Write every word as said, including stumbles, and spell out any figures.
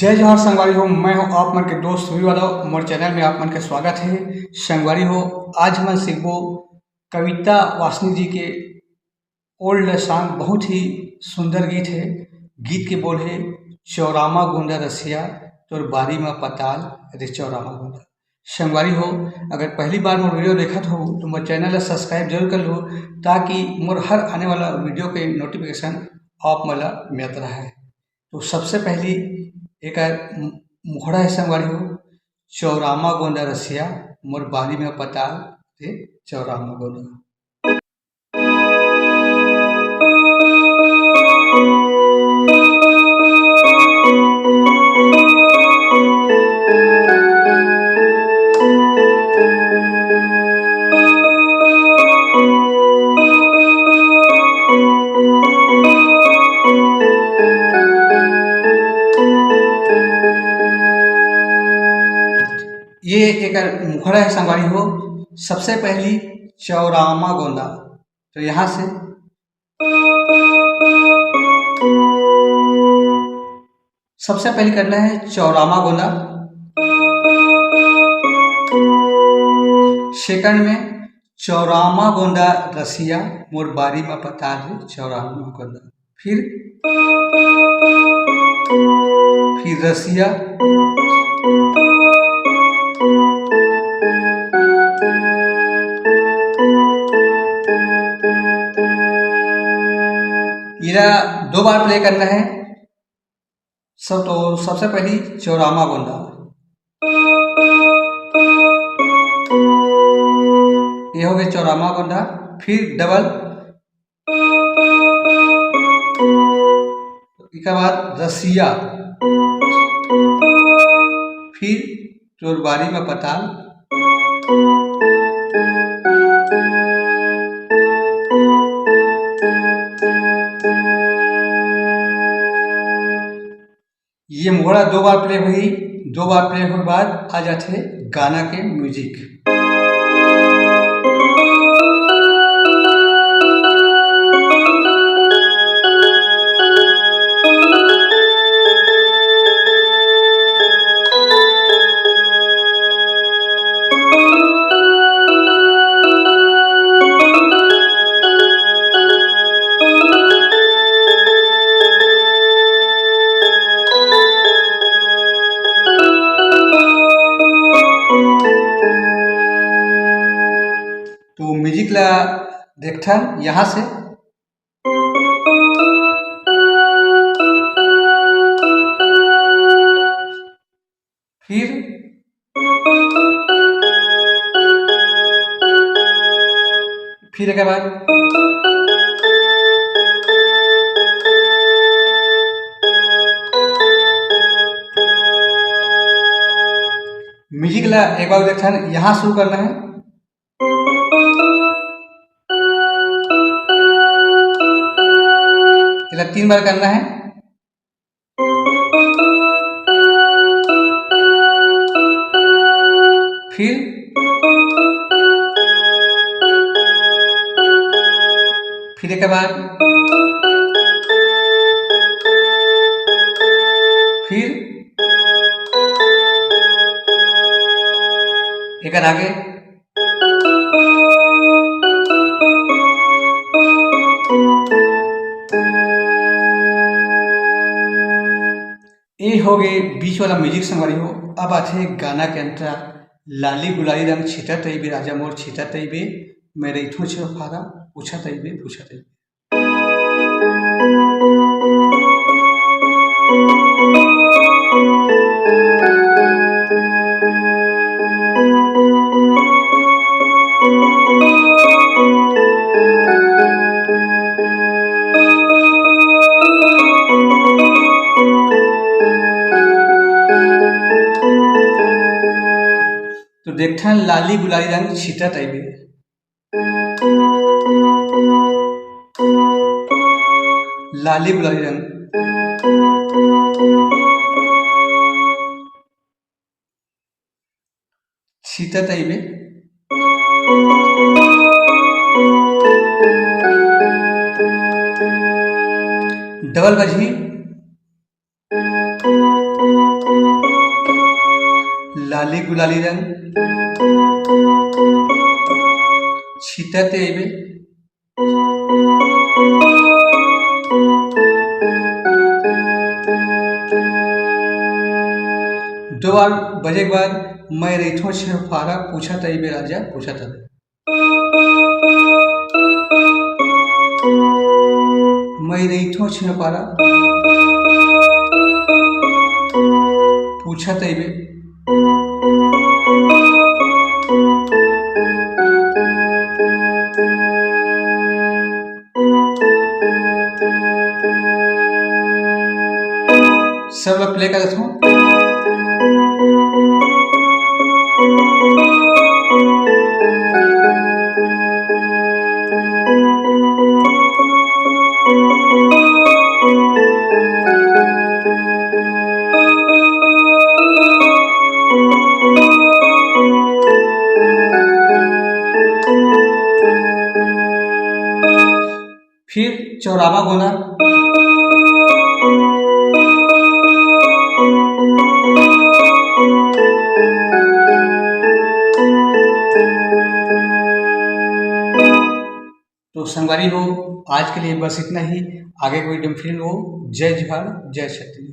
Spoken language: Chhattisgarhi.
जय जोहार संगवारी हो, मैं हूं आप मन के दोस्त रवि यादव। मोर चैनल में आप मन के स्वागत है। संगवारी हो, आज हमन सीखबो कविता वासनिक जी के ओल्ड सॉन्ग, बहुत ही सुंदर गीत है। गीत के बोल है, चौरामा गोंदा रसिया, तोर बारी में पताल रे चौरामा गोंदा। संगवारी हो, अगर पहली बार मोर वीडियो देखत हो तो मोर चैनल ला सब्सक्राइब जरूर कर लो, ताकि मोर हर आने वाला वीडियो के नोटिफिकेशन आप मन ला मिलत रहे। तो सबसे पहली एक मुखड़ा है संगवारी हो, चौरामा गोंदा रसिया, मोर बारी में पताल रे चौरामा गोंदा। ये एक मुखड़ा है संगवारी हो। सबसे पहली चौरामा गोंदा, तो यहाँ से सबसे पहले करना है चौरामा गोंदा। सेकंड में चौरामा गोंदा रसिया, मोर बारी में पताल रे चौरामा गोंदा। फिर, फिर रसिया। इला दो बार प्ले करना है। सब तो सबसे पहली चौरामा गोंदा, ये हो गया चौरामा गोंदा। फिर डबल, इसके बाद रसिया, फिर तोर बारी में पताल। ये मुखड़ा दो बार प्ले हुई। दो बार प्ले होए बाद आ जाथे गाना के म्यूजिक। तो म्यूजिक ला देखथन यहाँ से। फिर, फिर एक बार। म्यूजिक ला एक बार देखथन, यहाँ शुरू करना है। इला तीन बार करना है। फिर, फिर एक बार। फिर एक बार आगे। ए हो गए बीच वाला म्यूजिक संगवारी हो। अब आथे गाना के अंतरा, लाली गुलाली रंग छीटा तइबे, राजा मोर छीटा तइबे, मैं रहिथों छेव फारा, पूछा तइबे, पूछा तइबे। तो देखथन लाली गुलाली रंग छीटा तइबे। लाली गुलाली रंग छीटा तइबे। डबल बजही। लाली गुलाली रंग, छितत अइबे। दो बार बजे के बाद, मैं रहिथों छेरपारा, पूछत अइबे राजा, पूछत अइबे। मैं रहिथों छेरपारा, पूछत अइबे। सब प्ले कर देथों। फिर चौरावा गोना। तो संगवारी हो, आज के लिए बस इतना ही। आगे कोई दिन फिर हो। जय जोहार, जय छत्तीसगढ़।